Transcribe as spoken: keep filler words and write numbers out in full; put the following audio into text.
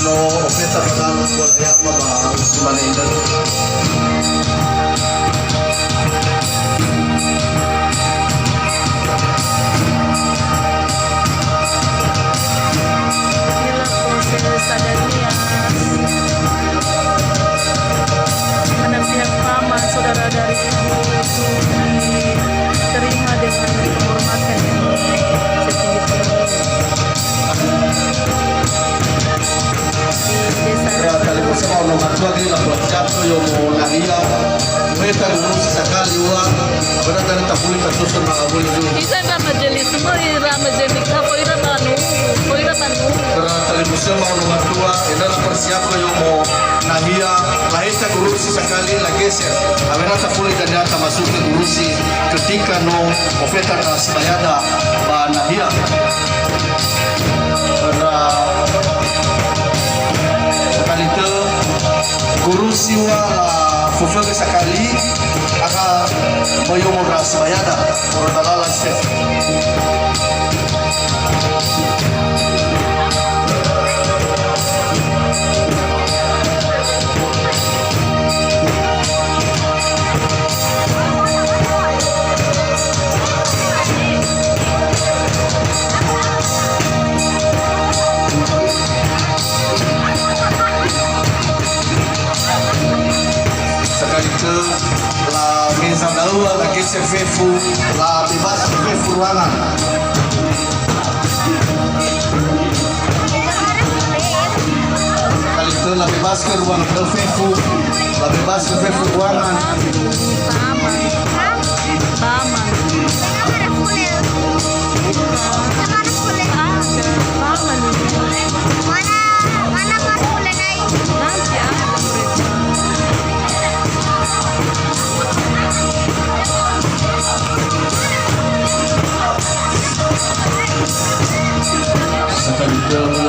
Ofeta bakal bola yama ba Usmane Indah. Inilah proses adat nias. Anak pihak paman, saudara dari ibu, itu diterima dengan penghormatan yang setinggi-tinggi. Di desa. Ira talifusö ono matua gini la buat jatuh yo mo nahia. Weta guru si sakali ua. Berarti ada tapuli tasusun malamuli dulu. Bisa nggak majelis semua ira majelis apa ira banu? Apa ira banu? Ira talifusö ono matua, ira persiapkan yo mo nahia, laheta guru si sakali la geser. Awena tapuli dan dia termasuk ke guru si ketika no ofeta ta sibayada ba nahia. Ira sakali tö guru siwa la fufögö sakali, aka moyo mo ndra sibayada, ora dalala se. Sakali tö la meza daua la geser fefu, la bebas fefu ruangan. Sakali tö la bebas ke ruang tö fefu, la bebas ke fefu ruangan. Paman. Paman. Mana, mana parfulé nai? Nanti ada. Sakali tö la